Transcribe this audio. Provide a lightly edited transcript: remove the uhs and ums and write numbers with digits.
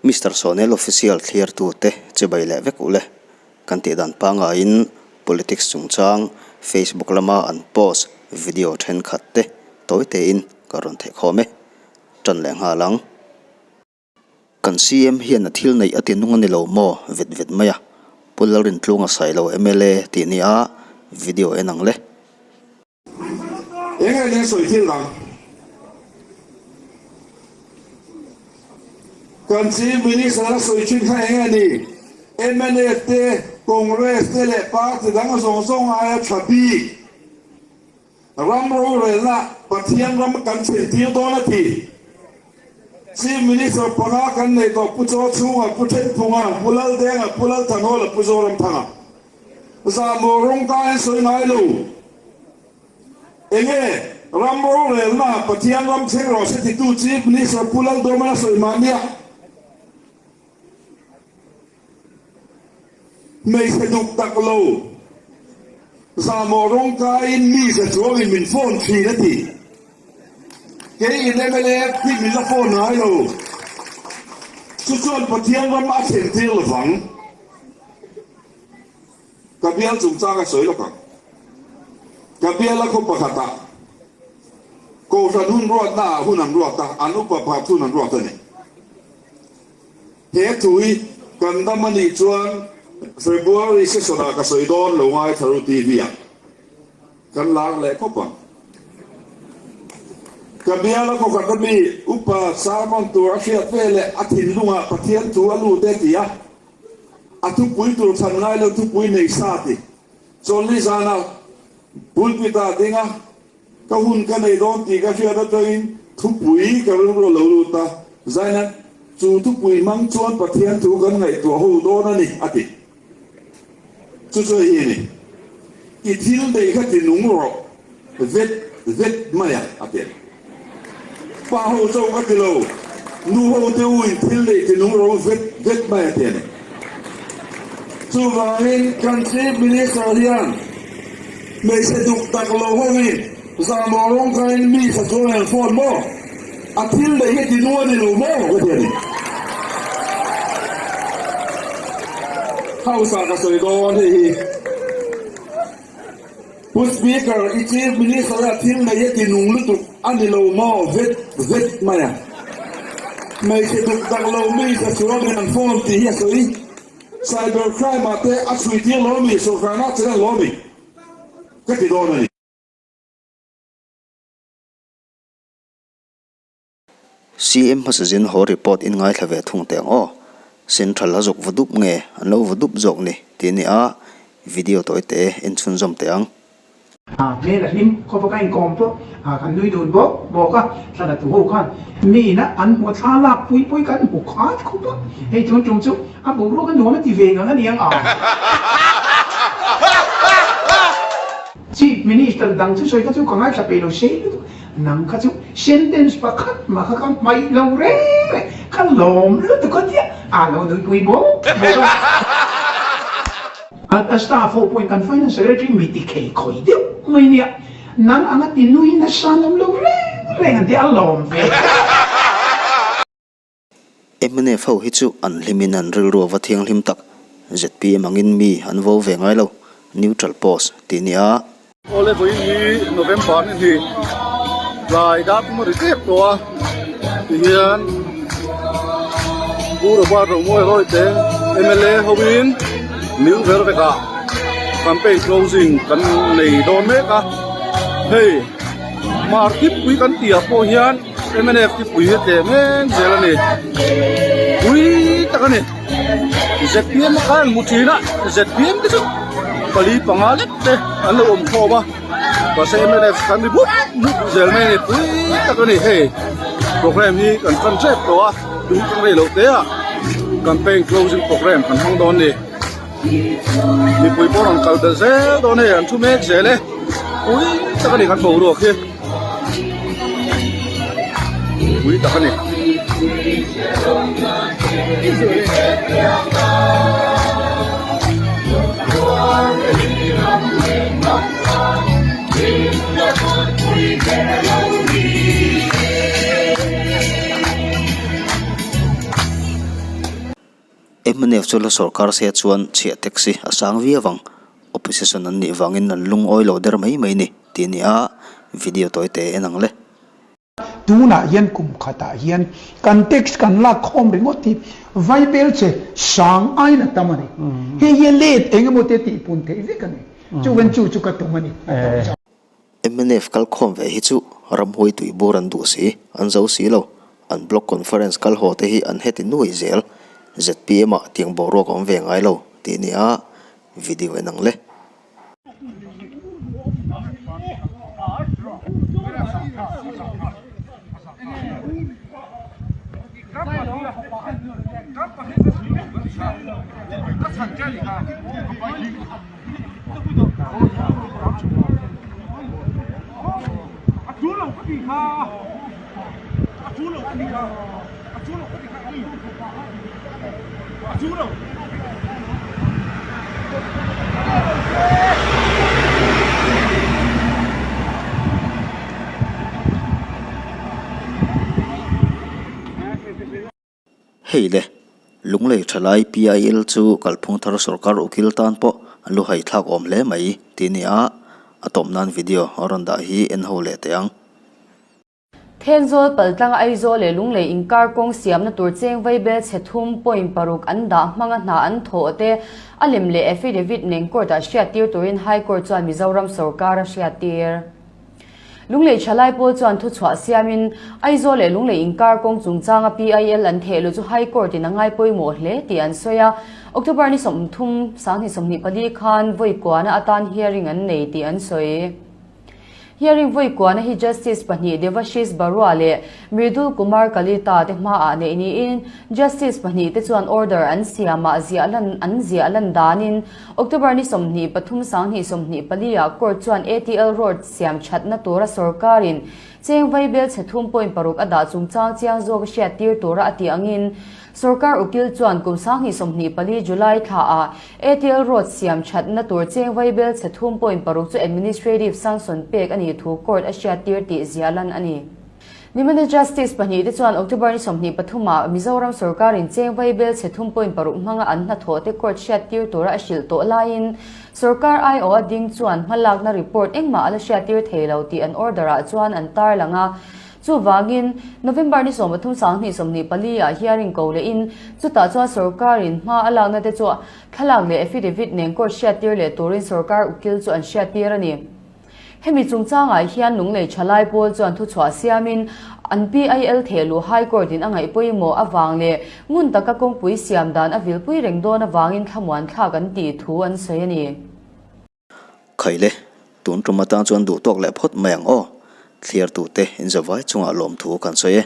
Mister Sonel Official thliartute chibai leh vek ule. Kan tih dan pangaiin politics chungchang Facebook lama an post video thenkhat te tawi tein ka rawn theih khawm e. Tan leh nghal ang. Kan CM hian a thil neih a ti nung a ni lo maw vet vet mai a, Pu Lalrintlunga Sailo mla tih nia video en ang le. Eng nge nia sawi thil dang? Kan Chief Minister a sawi thin kha eng nge ni? Mnf te, Congress te leh party dang zawng zawng aia tha bik ram rorelna Pathian ram kan thlen tir dawn a ti. Chief Minister panga kan nei tawh Pu Chawchhunga, Pu Thenphunga, Pu Laldenga, Pu Lalthanhawla, Pu Zoramthanga. Zahmawh rawng tain sawi ngai lo. Enge ram rorelna Pathian ram thleng rawh se titu Chief Minister Pu Lalduhman a sawi mahnia hmeichhe duk tak lo zahmawh rawng kaiin mi za chuangin min phone thin a ti. Kei in mla hi min la phone ngai lo. Chu chuan Pathian ram a thlen tir lovang. Ka bial chungchang a sawi lawk ang. Ka biala khaw pakhatah Kohhran hun ruatna ah hun an ruat a, an upa pakhat hun an ruat a ni. He thu hi kan dam a nih chuan February session ah ka sawi dawn lo ngai Tharu TV ah. Kan lar leh khawp ang. Ka biala kawkhat a mi upa sermon tur a hriat ve leh a thinlungah Pathian thu a lut e ti a, a thupui tur chhan ngai lo thupui nei sa ti. Chawlhni zanah pulpit ah ding a, ka hun ka nei dawn tih ka hriat atangin thupui ka rilru a lo lut a, Zainat, chu thupui hmang chuan Pathian thu kan ngaihtuah ho dawn a ni, a ti. Chu chu hei hi a ni, I thil neih kha ti nung rawh vet vet mai a, a ti a. Pa ho chauh ka ti lo, nu ho te u in thil neih ti nung rawh vet vet mai a ti a ni. Chuvangin kan Chief Minister hian hmeichhe duk tak lo hovin zahmawh rawng khain mi sa chuan an phone maw? A thil neih hi ti nu a ni lo maw? Ka ti a ni. House ah ka sawi dawn hei hi. Pu Speaker, i Chief Minister a thil neih hi ti nung lutuk a ni lo maw? Vet vet mai a. Hmeichhe duk dak lo mi sa chuangin an phone tih hi a sawi. Cyber crime ah te a chhui tir lo mi, sawrkarna a chelh lo mi ka ti dawn a ni. CM hmasa zin haw report in ngaithla ve thung teh ang aw. Central a zawk va dup nge an lo va dup zawk ni tih a ni a, video tawi te en chhunzawm teh ang. Hmel a hlim khawp a ka inkawm pawh kan nui dun bawk bawk a, thla la tu ho khan mi ina an hmuh a thla lak pui pui kan hmu khat khawp a, hei tun tum chu a boruak a nuam a ti ve ngang a niang ang. Chief Minister dang chu sawi kha chu ka ngaithla peih lo sei lutuk, nang kha chu sentence pakhat mah kha ka hmaih lo reng reng, ka lawm lutuk a tia a lo nuipui bawk bawk a. A staff ho pawhin kan finance secretary mi ti khei khawi deuh mai nia, nang anga ti nui nasa an awm lo reng reng an tia a lawm ve. Mnf ho hi chu an hlimin an rilru a va thianghlim tak. Zpm angin mi an vo ve ngai lo. Neutral post tih nia. Awle vawiin hi November ni hnih tlai dar pum a ri tep tawh a tihian Pu Robert Romawi Rawite mla hoin New Vervek ah campaign closing kan nei dawn mek a hei Market pui kan tih ah pawh hian mnf hi pui hi tlem em zel a ni pui tak a ni zpm a khan hmu thin a zpm te chu pali panga lek te an lo awm khawm a mahse mnf kan ri bup bup zel mai a ni pui tak a ni hei program hi kan tan tep tawh a tun kan rei loh te ah campaign closing program kan hmang dawn a ni. Mipui pawh rawn kal ta zel dawn hei an thu mek zel e pui tak a ni kan boruak hi pui tak a ni. Mnf chu la sorkar se chuan chhiah taxi a sang viau ang. Opposition an nih vangin an lungawi lo der mai mai ni tih a ni a, video tawi te en ang le. Tunah hian kum khatah hian kan tax kan lak khawm ringawt hi vaibel che sang aiin a tam a ni. Hei hi a let eng emaw te tihpun theih vek a ni. Chuvan chu chu ka tum a ni. Mnf kal khawm ve hi chu ramhuai tui bur an duh si, an zo si lo. An block conference kal haw te hi an heti nuai zel. Zpm ah tiang boruak a awm ve ngai lo tih nia video en ang le. Hei le, Lunglei thalai PIL chu kalphung thar sorkar ukil tan pawh a lu hai thlak awm hle mai tih nia a tawp nan video a rawn dah hi en ho leh teh ang. Thenzawl paltlang Aizawl leh Lunglei inkar kawng siamna tur cheng vaibel chhe thum point paruk an dah hmanga hna an thawh te a lem leh affidavit nen court ah hriattir turin High Court chuan Mizoram sorkar a hriattir. Lunglei thalai pawl chuan thuchhuah siamin Aizawl leh Lunglei inkar kawng chungchanga PIL an theh luh chu High Court in a ngai pawimawh hle tih an sawi a. October ni 30, 2024 khan vawi kuana atan hearing an nei tih an sawi. Hearing vawi kuana hi Justice pahnih Devashish Barua leh Mridul Kumar Kalita te hmaah neih niin Justice pahnih te chuan order an siamah ziah lan an ziah lan danin October ni 23 2024 ah court chuan ATL Road siam thatna tura sorkarin cheng vaibel chhe thum point paruk a dah chungchang chiang zawk hriattir tura a tih angin sorkar ukil chuan kum 2024 July thla ah ATL Road siam thatna tur cheng vaibel chhe thum point paruk chu administrative sanction pek a nih thu court a hriattir tih ziah lan a ni. Nimahni Justice pahnih te chuan October ni 23 ah Mizoram sorkarin cheng vaibel chhe thum point paruk hmanga an hnathawh te court hriattir tura a hrilh tawh laiin sorkar aiawh a ding chuan hmalakna report engmah a la hriattir thei lo tih an order ah chuan an tarlang a. Chuvangin, November ni 13 2024 ah hearing ko lehin chutah chuan sorkarin hma a lakna te chu thlalak leh affidavit nen court hriattir leh turin sorkar ukil chu an hriattir a ni. Hemi chungchangah hian Lunglei thalai pawl chuan thuchhuah siamin an PIL thehluh High Court in a ngaih pawimawh avang leh ngun taka kawngpui siam dan a vilpui reng dawn avangin thlamuan thlak an tih thu an sawi a ni. Khaile, tun tum atang chuan duh tawk leh phawt mai ang aw. Thliartute inzavai chungah lawmthu kan sawi e.